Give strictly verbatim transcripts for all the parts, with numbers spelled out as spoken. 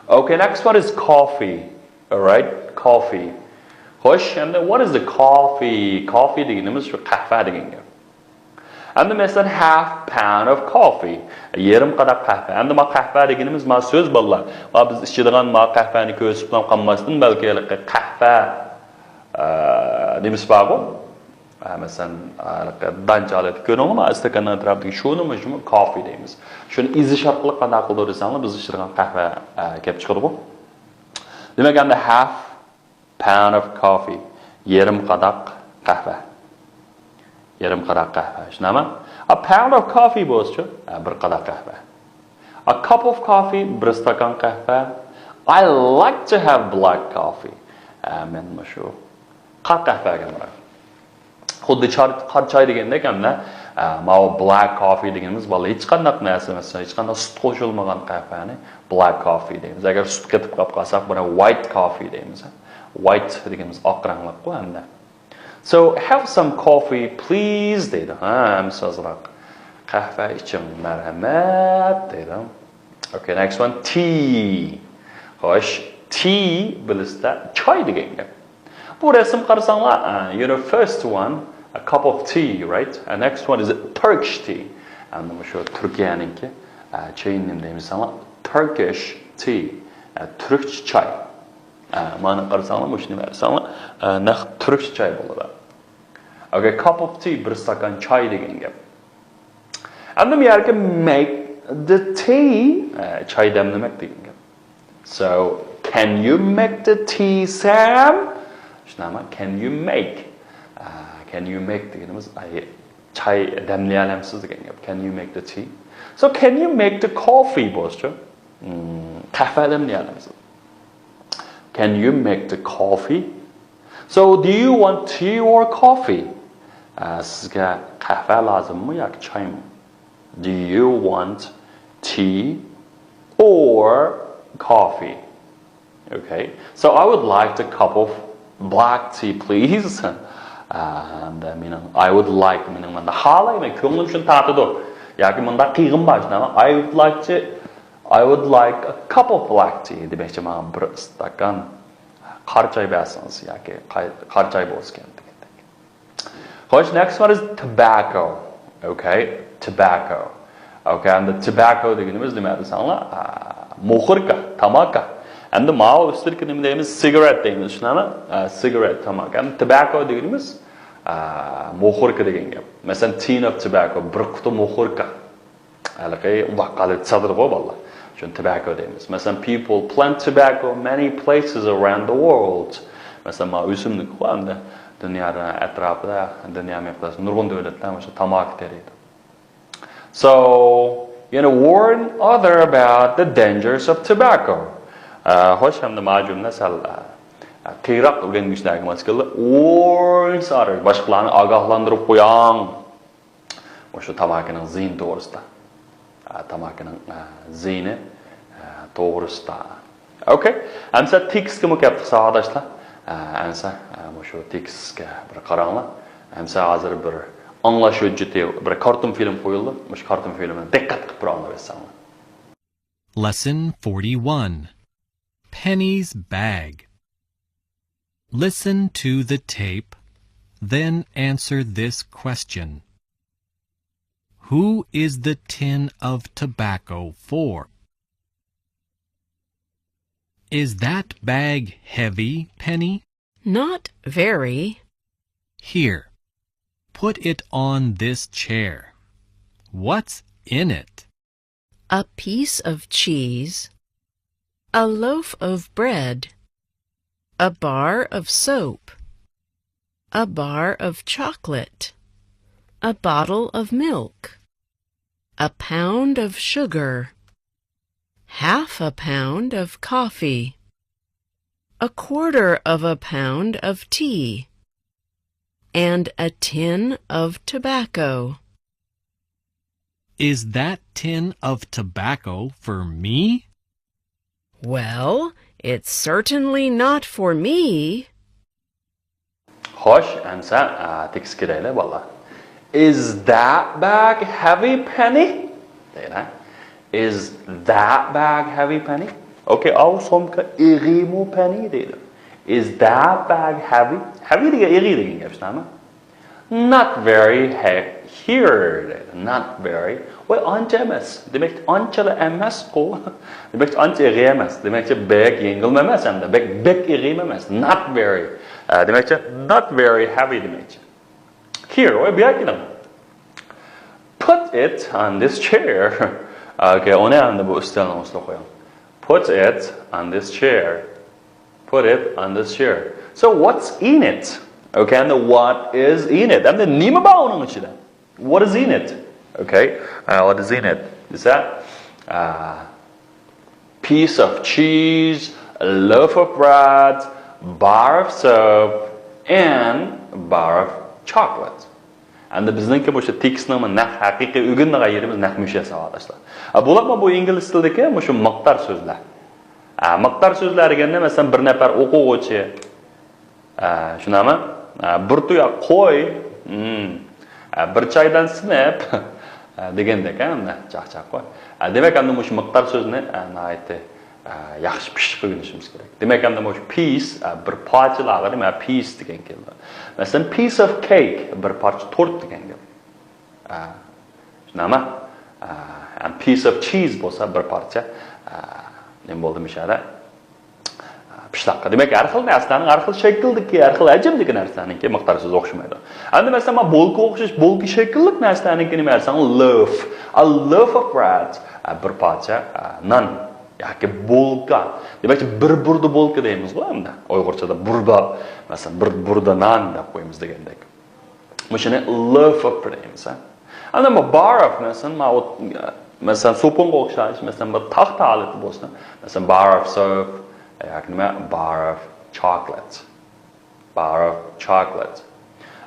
Okay, next one is coffee. Alright, coffee. خوش، endi what is the coffee? Coffee دېگىنىمىز شۇ قەھۋە دېگەن گەپ. ئەمدى مەسىلەن، half pound of coffee. يېرىم قاداق قەھۋە. ئەمدى ما قەھۋە دېگىنىمىز ما سۆز بالىلار. ما بىز ئىچىدىغان ما قەھۋەنى كۆرسىتىپ قالماستىن، بەلكى ھېلىقى قەھۋە، ئە، نېمىسى بارغۇ؟ ئە، مەسىلەن، ھېلىقى دانچە ھالەتتە كۆرۈڭلار، ما ئىستاكاننىڭ ئەتراپىدىكى شۇنى مۇشۇنى coffee دەيمىز. شۇنى ئېزىش ئارقىلىق قانداق قىلىدۇ دېسەڭلار، بىز ئىچىدىغان قەھۋە، ئە، كەپ چىقىدىغۇ. دېمەك، ئەمدى half pound of coffee. يېرىم قاداق قەھۋە. يېرىم قاداق قەھۋە. شۇنداقمۇ؟ A pound of coffee بولسىچۇ؟ ھە، بىر قاداق قەھۋە. A cup of coffee، بىر ئىستاكان قەھۋە. I like to have black coffee. ھە، مەن مۇشۇ قارا قەھۋەگە ئامراق. خۇددى چار-، قارا چاي دېگەندەك ھەمدە، ئە، ماۋۇ black coffee دېگىنىمىز بالىلار ھېچقانداق نەرسە ئەمەس، ھېچقانداق سۈت قوشۇلمىغان قەھۋەنى black coffee دەيمىز. ئەگەر سۈت قېتىپ قاپ قالساق، بۇنى white coffee دەيمىز. White دېگىنىمىز ئاق رەڭلىققۇ ھەمدە. So, have some coffee, please دەيدۇ. ھە، ھەممىسى ئازراق قەھۋە ئىچىڭ، مەرھەمەت دەيدۇ. Okay, next one, tea. خوش، tea بىلىسىلەر، چاي دېگەن گەپ. بۇ رەسىم قارىساڭلار، ئە، you know, first one, a cup of tea, right? And next one is Turkish tea. ئەمدى مۇشۇ تۈركىيەنىڭكى، ئە، چېيىنى نېمە دەيمىز دېسەڭلار، Turkish tea، ئە، تۈركچە چاي. ئە، مانا قارىساڭلار، مۇشۇنى بەرسەڭلار، ئە، نەق تۈركچە چاي بولىدۇ. Okay, cup of tea، بىر ئىستاكان چاي دېگەن گەپ. ئەمدى بۇ يەرگە make the tea، ئە، چاي دەملىمەك دېگەن گەپ. So, can you make the tea, Sam? شۇنداقمۇ؟ Can you make? ئە، can you make دېگىنىمىز، ئاي، چاي دەملىيەلەمسىز دېگەن گەپ. Can you make the tea? So, can you make the coffee بولسىچۇ؟ مم، قەھۋە دەملىيەلەمسىز؟ Can you make the coffee? So, do you want tea or coffee? ئە، سىزگە قەھۋە لازىممۇ ياكى چايمۇ؟ Do you want tea or coffee? Okay. So, I would like a cup of black tea, please. ئە، ھەمدە مېنىڭ، I would like، مېنىڭ مۇنداق خالايمەن، كۆڭلۈم شۇنى تارتىدۇ. ياكى مۇنداق قىلغۇم بار، شۇنداقمۇ؟ I would like to، I would like a cup of black tea دېمەكچى، ماڭا بىر ئىستاكان قارا چاي بەرسىڭىز ياكى قاي-، قارا چاي بولسا كەم دېگەندەك. خوش، next one is tobacco. Okay, tobacco. Okay, ئەمدى tobacco دېگىنىمىز نېمە دېسەڭلار؟ ئا، موخوركا، تاماكا. ئەمدى ماۋۇ ئۈستىدىكى نېمە دەيمىز؟ Cigarette دەيمىز، شۇنداقمۇ؟ ئا، cigarette، تاماكا. ئەمدى tobacco دېگىنىمىز، ئا، موخوركا دېگەن گەپ. مەسىلەن، tin of tobacco، بىر قۇتا موخوركا. ھېلىقى ئۇنداق ھالەت ساتىدىغۇ بالىلار. شۇنى tobacco دەيمىز. مەسىلەن، people plant tobacco many places around the world. مەسىلەن، ما ئۆسۈملۈك بار ئەمدى دۇنيا ئەتراپىدا، دۇنيا مىقياسىدا نۇرغۇن دۆلەتلەر مۇشۇ تاماكا تېرىيدۇ. So, you know, warn other about the dangers of tobacco. ئە، خوش، ئەمدى ما جۈملە سەل، ئە، قىيراق ئۆگەنگۈچىلەرگە ماس كېلىدۇ. Warn other، باشقىلارنى ئاگاھلاندۇرۇپ قوياڭ. مۇشۇ تاماكىنىڭ زىيىنى توغرىسىدا. ئە، تاماكىنىڭ، ئە، زىيىنى، ئە، توغرىسىدا. ئوكەي. ئەمسە تېكىستكىمۇ كەپتۇق، ساۋاقداشلار. ئە، ئەمسە، ئە، مۇشۇ تېكىستكە بىر قاراڭلار. ئەمسە ھازىر بىر ئاڭلاش ھۆججىتى، بىر كارتون فىلىم قويۇلدى. مۇشۇ كارتون فىلىمنى دىققەت قىلىپ بىر ئاڭلاپ ئۆتسەڭلار. Lesson forty-one. Penny's Bag. Listen to the tape, then answer this question. Who is the tin of tobacco for? Is that bag heavy, Penny? Not very. Here, put it on this chair. What's in it? A piece of cheese, a loaf of bread, a bar of soap, a bar of chocolate, a bottle of milk, a pound of sugar, half a pound of coffee, a quarter of a pound of tea, and a tin of tobacco. Is that tin of tobacco for me? Well, it's certainly not for me. خوش، ئەمسە، ئە، تېكىستكە كىرەيلى، بالىلار. Is that bag heavy, Penny? دەيلى. Is that bag heavy, Penny? Okay, ئاۋۇ سومكا ئېغىرمۇ پەنى دەيدۇ. Is that bag heavy? Heavy دېگەن ئېغىر دېگەن گەپ شۇنداقمۇ؟ Not very he- here دەيدۇ. Not very. ۋاي ئانچە ئەمەس. دېمەك ئانچىلا ئەمەسقۇ. دېمەك ئانچە ئېغىر ئەمەس. دېمەكچى بەك يەڭگىلمۇ ئەمەس ھەمدە بەك بەك ئېغىرمۇ ئەمەس. Not very. ئە، دېمەكچى not very heavy دېمەكچى. Here ۋاي بۇ يەرگە كېلىڭ. Put it on this chair. Okay, ئۇنى ئەمدى بۇ ئۈستەلنىڭ ئۈستىگە قويۇڭ. Put it on this chair. Put it on this chair. So what's in it? Okay, and what is in it? ئەمدى نېمە بار ئۇنىڭ ئىچىدە? What is in it? Okay, uh, what is in it? دېسە، uh, piece of cheese, a loaf of bread, bar of soap, and bar of chocolate. ئەمدى بىزنىڭكى مۇشۇ تېكىستنىڭ نەق ھەقىقىي ئۆگىنىدىغان يېرىمىز نەق مۇشۇ ساۋاقداشلار. بولۇپمۇ بۇ ئىنگلىز تىلىدىكى مۇشۇ مىقدار سۆزلەر. ئە، مىقدار سۆزلەر دېگەندە، مەسىلەن، بىر نەپەر ئوقۇغۇچى، ئە، شۇنداقمۇ؟ ئە، بىر تۇياق قوي، ھىم، ئە، بىر چايدان سىنىپ، ئە، دېگەندەك، ھە، مۇنداق چاقچاق قوي. ئە، دېمەك، ئەمدى مۇشۇ مىقدار سۆزنى، ئە، ناھايىتى، ئە، ياخشى پىششىق ئۆگىنىشىمىز كېرەك. دېمەك، ئەمدى مۇشۇ پىس، ئە، بىر پارچىلارغا نېمە، پىس دېگەن كېلىدۇ. مەسىلەن، piece of cake، بىر پارچە تورت دېگەن گەپ. ئە، شۇنداقمۇ؟ ئە، and piece of cheese بولسا بىر پارچە، ئە، نېمە بولدى مۇشۇ يەردە؟ ئە، پىشلاققا. دېمەك، ھەر خىل نەرسىلەرنىڭ، ھەر خىل شەكىلدىكى، ھەر خىل ھەجىمدىكى نەرسىلەرنىڭكى مىقدارى سۆزى ئوخشىمايدۇ. ئەمدى مەسىلەن، مانا بولكا ئوخشاش، بولكا شەكىللىك نەرسىلەرنىڭكى نېمە دېسەڭ، loaf. A loaf of bread. ئە، بىر پارچە، ئە، نان. ياكى بولكا. دېمەكچى، بىر بۇردا بولكا دەيمىزغۇ ئەمدى. ئۇيغۇرچىدا بۇردا، مەسىلەن، بىر بۇردا نان دەپ قويىمىز دېگەندەك. مۇشۇنى loaf of دەيمىز، ھە. ئەنە بۇ bar of، مەسىلەن، ماۋۇ، مەسىلەن، سوپۇنغا ئوخشاش، مەسىلەن، بىر تاختا ھالىتى بولسا، مەسىلەن، bar of soap ياكى نېمە، bar of chocolate. Bar of chocolate.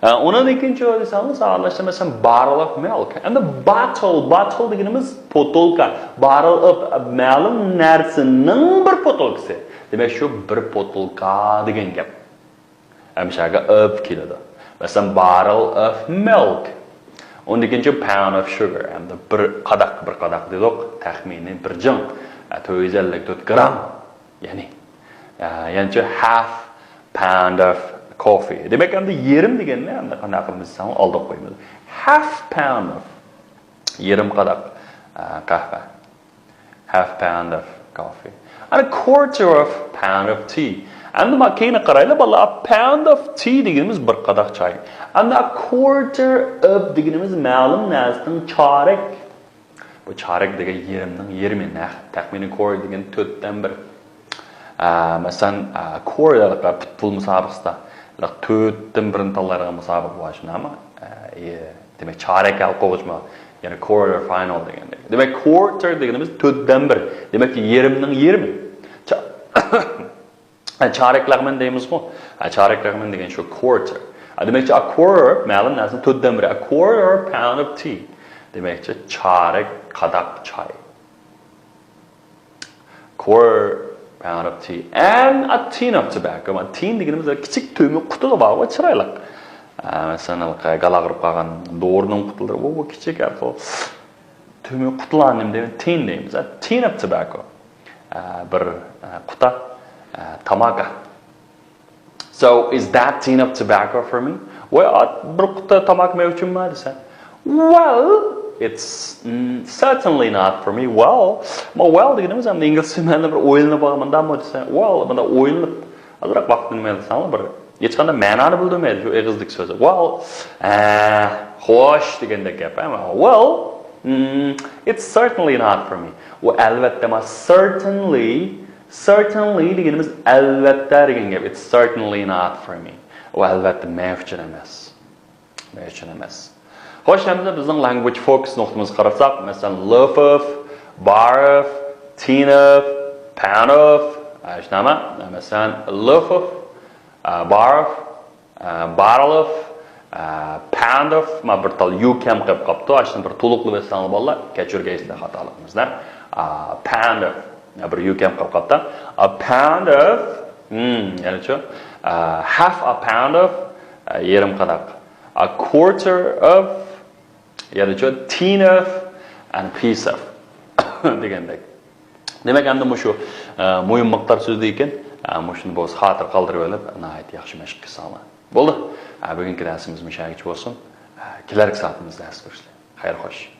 ئە، ئۇنىڭدىن كېيىن چۆ دېسەڭ، ساغلاشتا، مەسىلەن، barrel of milk. ئەمدى bottle، bottle دېگىنىمىز پوتۇلكا. Barrel of، مەلۇم نەرسىنىڭ بىر پوتۇلكىسى. دېمەك، شۇ بىر پوتۇلكا دېگەن گەپ. ئەمشەگە of كېلىدۇ. مەسىلەن، barrel of milk. ئۇندىن كېيىن pound of sugar. ئەمدى بىر قاداق، بىر قاداق دېدۇق، تەخمىنىي بىر جىڭ. ئە، تۆت يۈز ئەللىك تۆت گرام. يەنى، ئە، يەنىچە half pound of coffee. دېمەك، ئەمدى يېرىم دېگەننى ئەمدى قانداق قىلىمىز دېسەڭ، ئالدىغا قويىمىز. Half pound of، يېرىم قاداق، ئە، قەھۋە. Half pound of coffee. And a quarter of pound of tea. ئەمدى ما كېيىن قارايلى، بالىلار، pound of tea دېگىنىمىز بىر قاداق چاي. And a quarter of دېگىنىمىز مەلۇم نەرسىنىڭ چارەك. بۇ چارەك دېگەن يېرىمنىڭ يېرىمى، نەق تەخمىنىي quarter دېگەن تۆتتىن بىر. ئە، مەسىلەن، ئە، quarter پۇتبول مۇسابىقىسىدا تۆتتىن بىرنى تاللايدىغان مۇسابىقە بار، شۇنداقمۇ؟ ئە، ئى، دېمەك، چارەك ھەل قىلغۇچمۇ؟ يەنى quarter final دېگەندەك. دېمەك، quarter دېگىنىمىز تۆتتىن بىر. دېمەك، يېرىمنىڭ يېرىمى. چا-، چارەك لەغمەن دەيمىزغۇ؟ ھە، چارەك لەغمەن دېگەن شۇ quarter. ھە، دېمەكچى، a quarter، مەلۇم نەرسىنىڭ تۆتتىن بىرى. A quarter pound of tea. دېمەكچى، چارەك قاداق چاي. Quarter pound of tea. And a tin of tobacco. Tin دېگىنىمىز كىچىك تۆمۈر قۇتىلىرى بارغۇ، چىرايلىق. ئە، مەسىلەن، ھېلىقى گالاغا ئۇرۇپ قالغان دورىنىڭ قۇتىلىرى. بۇ، بۇ كىچىك ھەر خىل تۆمۈر قۇتىلارنى نېمە دەيمىز؟ Tin دەيمىز. A tin of tobacco. ئە، بىر، ئە، قۇتا، ئە، تاماكا. So, is that tin of tobacco for me? ۋاي، ئات، بىر قۇتا تاماكا مەن ئۈچۈنمۇ دېسە. Well, it's, mm, certainly not for me. Well، ما well دېگىنىمىز ھەم ئىنگلىزچە مەنىدە بىر ئويلىنىپ ئالغان مۇنداقمۇ دېسە. Well، مۇنداق ئويلىنىپ، ئازراق ۋاقىتنى نېمە دېسەڭلار، بىر ھېچقانداق مەنانى بىلدۈرمەيدۇ شۇ ئېغىزدىكى سۆزى. Well، ئە، خوش دېگەندەك گەپ، ئەمما well، mm, it's certainly not for me. ئۇ ئەلۋەتتە ما certainly، certainly دېگىنىمىز ئەلۋەتتە دېگەن گەپ. It's certainly not for me. ئۇ ئەلۋەتتە مەن ئۈچۈن ئەمەس. مەن ئۈچۈن ئەمەس. خوش، ئەمدى بىزنىڭ language focus نۇقتىمىزغا قارىساق، مەسىلەن، loaf of، bar of، tin of، pound of، ئە، شۇنداقمۇ؟ مەسىلەن، loaf of، ئە، bar of، ئە، barrel of، ئە، pound of، ما بىر تال يۇ كەم قېلىپ قاپتۇ، ئاشۇنى بىر تولۇقلاپ ئۆتسەڭلار بالىلار، كەچۈرگەيسىلەر خاتالىقىمىزنى. ئە، pound of، يا بىر يۇ كەم قېلىپ قاپتۇ. A pound of، ھىم، يەنىچۇ؟ ئە، half a pound of، ئە، يېرىم قاداق. A quarter of، يەنىچۇ؟ Tin of and piece of دېگەندەك. دېمەك، ئەمدى مۇشۇ، ئە، مۇھىم مىقدار سۆزدىكىن، ئە، مۇشۇنى بولسا خاتىرە قالدۇرۇۋېلىپ، ناھايىتى ياخشى مەشىق قىلساڭلار. بولدى. ئە، بۈگۈنكى دەرسىمىز مۇشۇ يەرگىچە بولسۇن. ئە، كېلەركى سائىتىمىزدە دەرس كۆرۈشلەر. خەير خوش.